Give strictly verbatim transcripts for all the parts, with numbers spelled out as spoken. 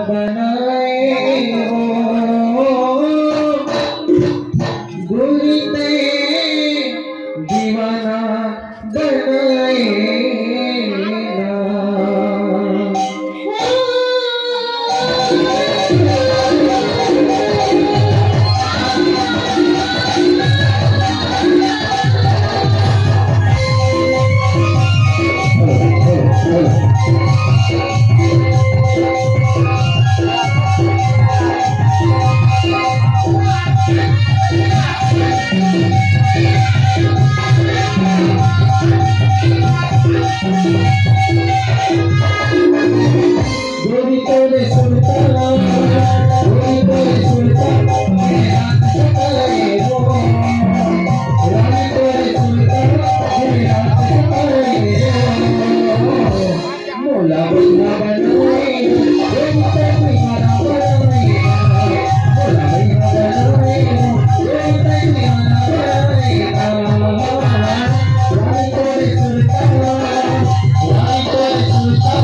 बनाए हो, गोरी तैं दीवाना बनाए ना। गोरी तोरे सुरता, गोरी तोरे सुरता, मेरा सुरता रे हो। रानी तोरे सुरता, मेरा सुरता रे हो। मोला बइहा बनाए, गोरी तोरे सुरता बनाए। मोला बइहा बनाए, गोरी तोरे सुरता बनाए। रानी तोरे सुरता,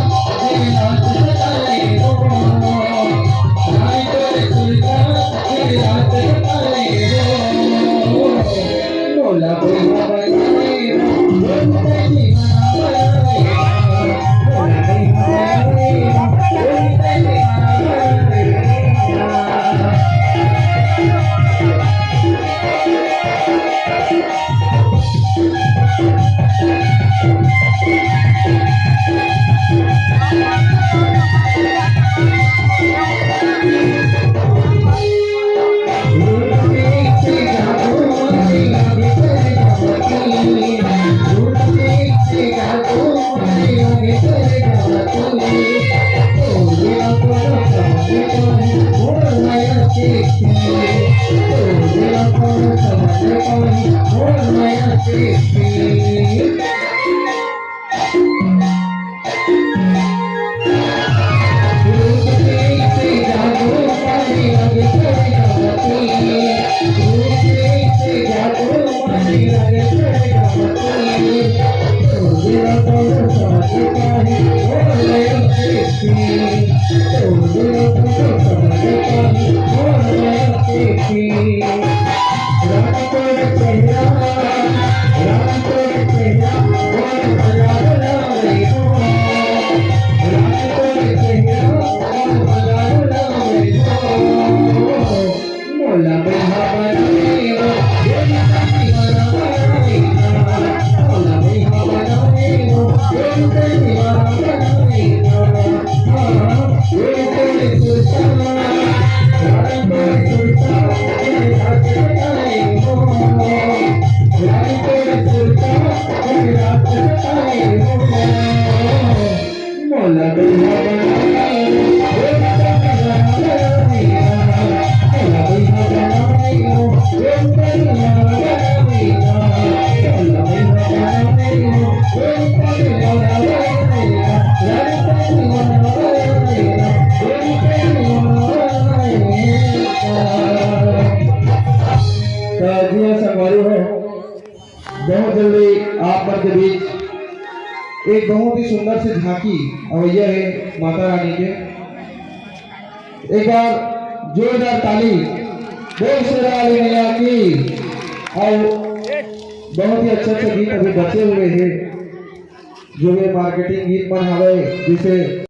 रानी तोरे सुरता, तो जी हाँ संगवारी हो, बहुत जल्दी आप मन के बीच एक बहुत ही सुंदर सी झांकी अवैया है माता रानी के। एक बार जोरदार ताली, बोल शेरा वाली मैया की। और बहुत ही अच्छा अच्छा गीत अभी बचे हुए हैं, जो ये मार्केटिंग गीत मन हवे, जैसे